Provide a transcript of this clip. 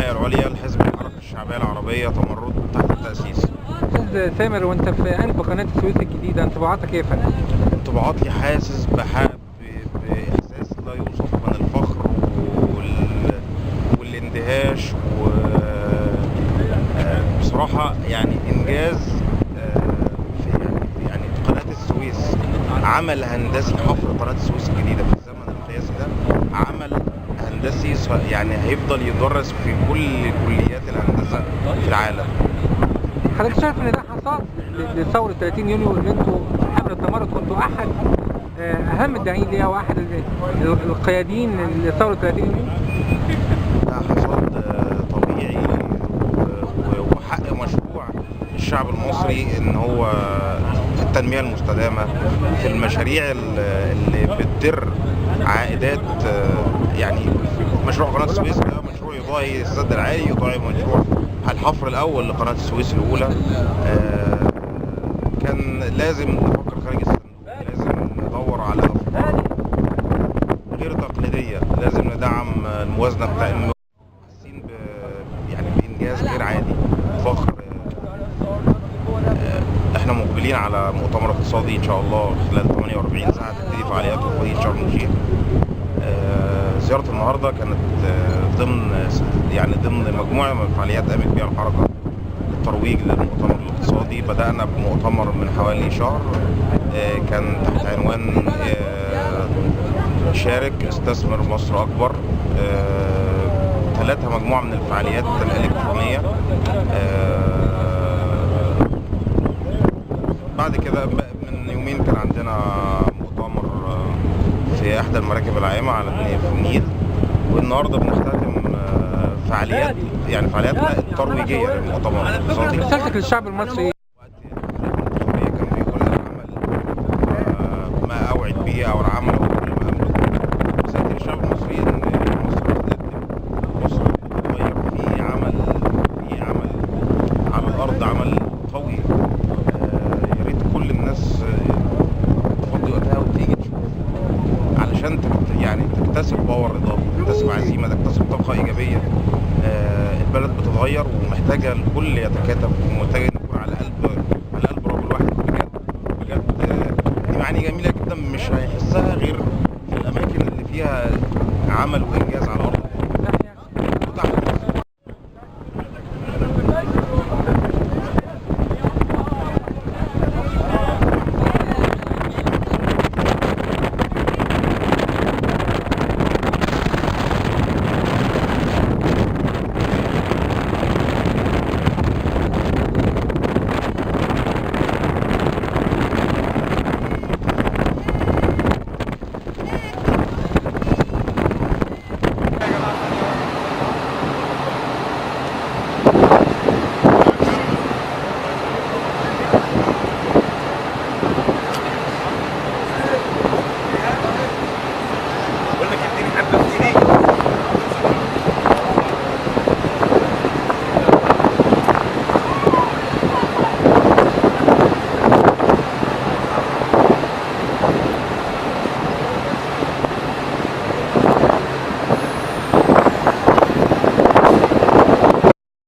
الهيئة العليا لحزب الحركة الشعبية العربية تمرد تحت التأسيس. أستاذ سامر، وأنت في قلب قناة السويس الجديدة، انطباعاتك إيه يا فندم؟ انطباعاتي حاسس بإحساس لا يوصف من الفخر والاندهاش و بصراحة يعني إنجاز في يعني قناة السويس، عمل هندسي. حفر قناة السويس الجديدة في الزمن القياسي ده عمل هندسي يعني هيفضل يدرس في كل كليات الهندسة في العالم. حضرتك شايف إن ده حصاد لثورة 30 يونيو اللي أنتوا حملة التمرد كنتوا أحد أهم الداعين ليها وأحد القياديين لثورة 30 يونيو؟ ده حصاد طبيعي وحق مشروع الشعب المصري ان هو في التنمية المستدامة، في المشاريع اللي بتدر عائدات. يعني مشروع قناة السويس ده مشروع يضاهي السد العالي، يضاهي مشروع الحفر الأول لقناة السويس الأولى. كان لازم نفكر خارج الصندوق، لازم ندور على أفكار غير تقليدية، لازم ندعم الموازنة بتاع حاسين يعني بإنجاز غير عادي، فخر. احنا مقبلين على مؤتمر اقتصادي ان شاء الله خلال 48 ساعة تبتدي فعالياته في شرم الشيخ. زيارة النهارده كانت ضمن يعني ضمن مجموعة من الفعاليات قامت بها الحركة للترويج للمؤتمر الاقتصادي. بدأنا بمؤتمر من حوالي شهر كان تحت عنوان شارك استثمر مصر أكبر. ثلاثة مجموعة من الفعاليات الإلكترونية. بعد كده من يومين كان عندنا مؤتمر في إحدى المراكب العائمة على في النيل، والنهارده بنختتم فعاليات يعني فعالياتنا الترويجية للمؤتمر الاقتصادي. رسالتك للشعب المصري إيه؟ وقت الانتخابية كان بيقول العمل ما أوعد به أو العمل هو كل ما أملك. رسالتي للشعب المصري إن مصر بتتقدم، مصر بتتغير، في عمل، في عمل على الأرض، عمل قوي. يا ريت كل الناس تفضي وقتها وتيجي تشوف علشان يعني تكتسب power إضافي، تكتسب عزيمة، تكتسب طاقة إيجابية. البلد بتتغير ومحتاجة الكل يتكاتف، ومحتاجة نكون على قلب رجل واحد بجد بجد. دي معاني جميلة جدا مش هيحسها غير في الأماكن اللي فيها عمل وإنجاز.